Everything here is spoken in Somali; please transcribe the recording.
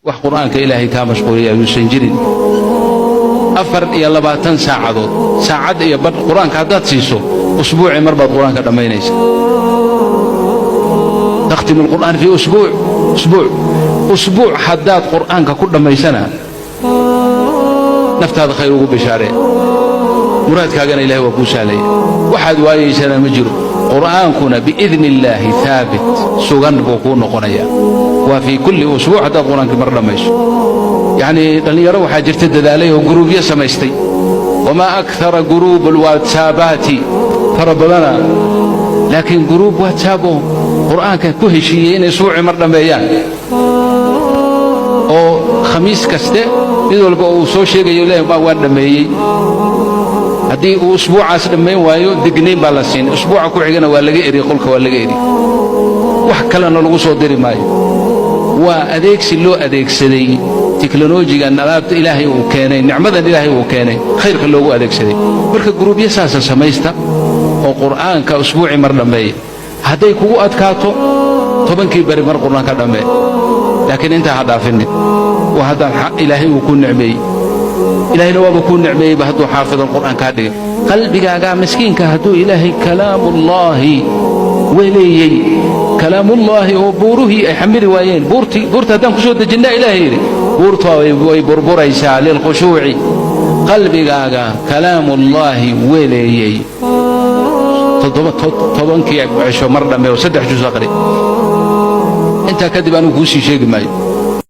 Wax Qur'aanka Ilaahay kaa mashquuliya ayuusan jirin. 24 saacadood, saacad iyo badh Qur-aanka haddaad siiso, usbuucii mar baad Qur-aanka dhammaynaysa. تختم القرآن في أسبوع. Usbuuc, usbuuc haddaad Qur'aanka ku dhammaysana, naftaada khayr ugu bishaaree, muraadkaagana Ilahay waa kuu sahlaya, waxaad waayaysana ma jiro. Qur'aankuna بإذن الله ثابت, sugan buu kuu noqonayaa. Waa في كل أسبوع haddaad Qur-aankii mar dhammayso. Yacnii dhallinyaro waxaa jirta dadaalay oo guruubyo samaystay. وما أكثر guruub alwaatsaabaati fara badana, laakiin guruub WhatsApp oo Qur'aanka ku heshiiyey inay usbuucii mar dhammeeyaan, oo Khamiis kaste mid walba uu soo sheegayo, leeyahay waan dhammeeyey. Haddii uu usbuucaas dhammayn waayo, digniin baa la siin. Usbuuca ku xigana waa laga eri qolka, waa laga eri, wax kalena lagu soo diri maayo. Waa adeegsi loo adeegsaday teknolojigan, alaabta Ilaahay uu keenay, nicmadan Ilaahay uu keenay, khayrka loogu adeegsaday. Marka guruubyo saasa samaysta oo Qur'aanka usbuucii mar dhammeeya. Hadday kugu adkaato, 10-kii beri mar Qur'aanka dhammee, laakiin intaa ha dhaafinin. Waa haddaan Ilaahay uu kuu nicmeeyey. Ilaahayna waaba kuu nicmeeyeyba hadduu xaafid alqur'aan kaa dhigay. Qalbigaagaa miskiinka hadduu Ilaahay kalaamullaahi weleeyey, kalaamullaahi oo buuruhii ay xamili waayeen, buurtii, buurta haddaan ku soo dejinnaa, Ilaahay yidhi, buurta way burburaysaa للخشوع. Qalbigaaga kalaamullaahi weleeyey, 10-kii cisho mar dhamme oo 3 juz aqri. Intaa kadib anugu kuu sii sheegi maayo.